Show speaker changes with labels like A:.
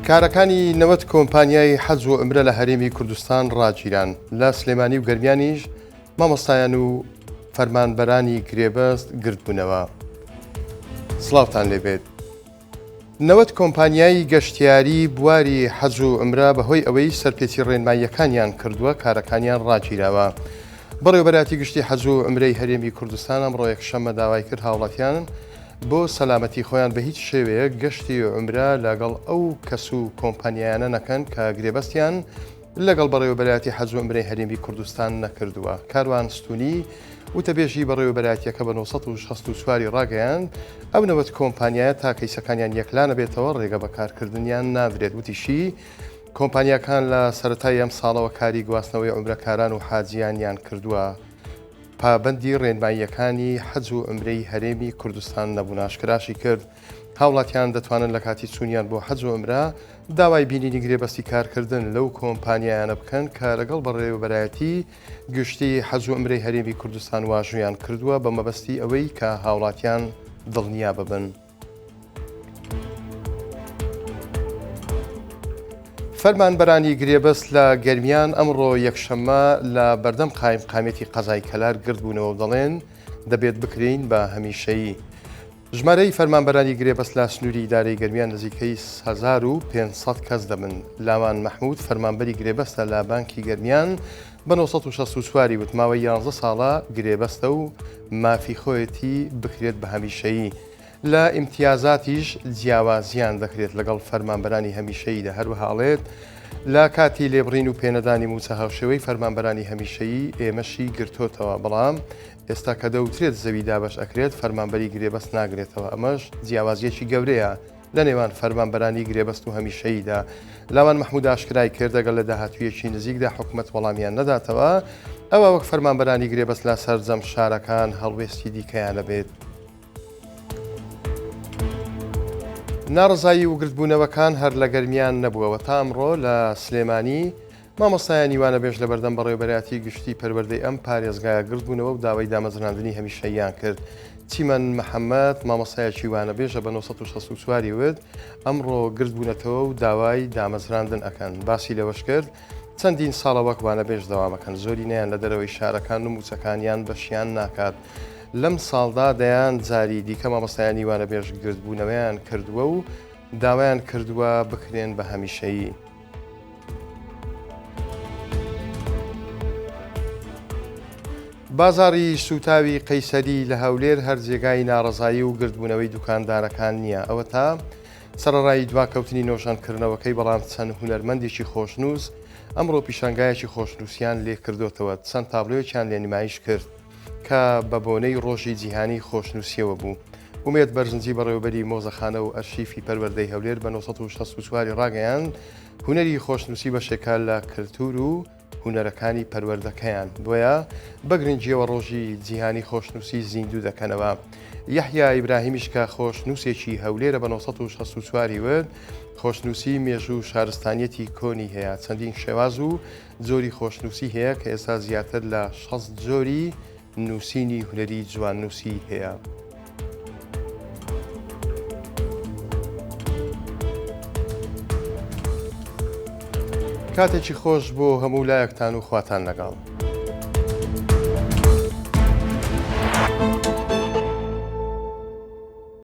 A: کارەکانی 90 کۆمپانیای حەج و عومرە لە هەرێمی کوردستان ڕاگیران، لە سلێمانی و گەرمیانیش مامۆستایان و فەرمانبەرانی گرێبەست گردبوونەوە. سڵاوتان لێبێت. 90 کۆمپانیای گەشتیاری بواری حەج و عومرە بەهۆی ئەوەی سەرپێچی ڕێنماییەکانیان کردووە کارەکانیان ڕاگیراوە. بەڕێوەبەرایەتی گشتی حەج و عومرەی هەرێمی کوردستان ئەمڕۆ یەکشەممە داوای کرد هاوڵاتیان بۆ سەلامەتی خۆیان بە هیچ شێوەیەک گەشتی عومرە لەگەڵ ئەو کەس و کۆمپانیایانە نەکەن کە گرێبەستیان لەگەڵ بەڕێوەبەرایەتی حەج و عومرەی هەرێمی کوردستان نەکردووە. کاروان ستونی، وتەبێژی بەڕێوەبەرایەتییەکە بە 964 ی ڕاگەیاند، ئەو 90 کۆمپانیایە تا کەیسەکانیان یەکلانەبێتەوە ڕێگە بە کارکردنیان نادرێت. وتیشی، کۆمپانیاکان لە سەرەتای ئەمساڵەوە کاری گواستنەوەی عومرەکاران و حاجیانیان کردووە. پابەندی ڕێنماییەکانی حەج و عومرەی هەرێمی کوردستان نەبوون. ئاشکراشی کرد، هاوڵاتیان دەتوانن لە کاتی چوونیان بۆ حەج و عومرە داوای بینینی گرێبەستی کارکردن لەو کۆمپانیایانە بکەن کە لەگەڵ بەڕێوەبەرایەتی گشتی حەج و عومرەی هەرێمی کوردستان واژوویان کردووە بە مەبەستی ئەوەی کە هاوڵاتیان دڵنیا ببن. فەرمانبەرانی گرێبەست لە گەرمیان ئەمڕۆ یەکشەممە لە بەردەم قایمقامیەتی قەزای کەلار گردبوونەوە و دەڵێن، دەبێت بکرێین بە هەمیشەیی. ژمارەی فەرمانبەرانی گرێبەست لە سنووری ئیدارەی گەرمیان نزیکەی 1500 کەس دەبن. لاوان مەحمود فەرمانبەری گرێبەستە لە بانکی گەرمیان بە 964 ی وت، ماوەی یانزە ساڵە گرێبەستە و مافی خۆیەتی بکرێت بە هەمیشەیی. لە ئیمتیازاتیش جیاوازیان دەکرێت لەگەڵ فەرمانبەرانی هەمیشەییدا، هەروەها ئەڵێت، لە کاتی لێبڕین و پێنەدانی مووچە هاوشێوەی فەرمانبەرانی هەمیشەیی ئێمەشی گرتۆتەوە، بەڵام ئێستا کە دەوترێت زەوی دابەش ئەکرێت فەرمانبەری گرێبەست ناگرێتەوە، ئەمەش جیاوازییەکی گەورەیە لە نێوان فەرمانبەرانی گرێبەست و هەمیشەییدا. لاوان مەحمود ئاشکرای کرد، ئەگەر لە داهاتوویەکی نزیکدا حکومەت وەڵامیان نەداتەوە، ئەوا وەک فەرمانبەرانی گرێبەست لە سەرجەم شارەکان هەڵوێستی دیکەیان ئەبێت. ناڕەزایی و گردبوونەوەکان هەر لە گەرمیان نەبووەوە تا ئەمڕۆ لە سلێمانی مامۆستایانی وانەبێژ لە بەردەم بەڕێوەبەرایەتی گشتی پەروەردەی ئەم پارێزگایە گردبوونەوە و داوای دامەزراندنی هەمیشەییان کرد. چیمەن محەممەد مامۆستایەکی وانەبێژە بە 964 ی وت، ئەمڕۆ گردبوونەتەوە و داوای دامەزراندن ئەکەن. باسی لەوەش کرد، چەندین ساڵە وەک وانەبێژ دەوامەکەن، زۆرینەیان لە دەرەوەی شارەکان و مووچەکانیان بەشیان ناکات. لەم ساڵدا دەیان جاری دیکە مامۆستایانی وانەبێژ گردبوونەوەیان کردووە و داوایان کردووە بکرێن بە هەمیشەیی. بازاڕی سووتاوی قەیسەری لە هەولێر هەر جێگای ناڕەزایی و گردبوونەوەی دوکاندارەکان نییە، ئەوەتا سەرەڕای دواکەوتنی نۆژەنکردنەوەکەی، بەڵام چەند هونەرمەندێکی خۆشنووس ئەمڕۆ پیشانگایەکی خۆشنووسیان لێ کردۆتەوە، چەند تابلۆیەکیان لێ نمایش کرد کە بە بۆنەی ڕۆژی جیهانی خۆشنووسییەوە بوو. ئومێد بەرزنجی بەڕێوەبەری مۆزەخانە و ئەرشیفی پەروەردەی هەولێر بە 964 ی ڕاگەیاند، هونەری خۆشنووسی بەشێکە لە کەلتوور و هونەرەکانی پەروەردەکەیان، بۆیە بە گرنگییەوە ڕۆژی جیهانی خۆشنووسی زیندوو دەکەنەوە. یەحیا ئیبراهیمیش کە خۆشنووسێکی هەولێرە بە 964 ی وت، خۆشنووسی مێژوو و شارستانیەتی کۆنی هەیە، چەندین شێواز و جۆری خۆشنووسی هەیە کە ئێستا زیاتر لە 60 جۆری نووسینی هونەری جواننووسی هەیە. کاتێکی خۆش بۆ هەموو لایەکتان و خواتان لەگەڵ.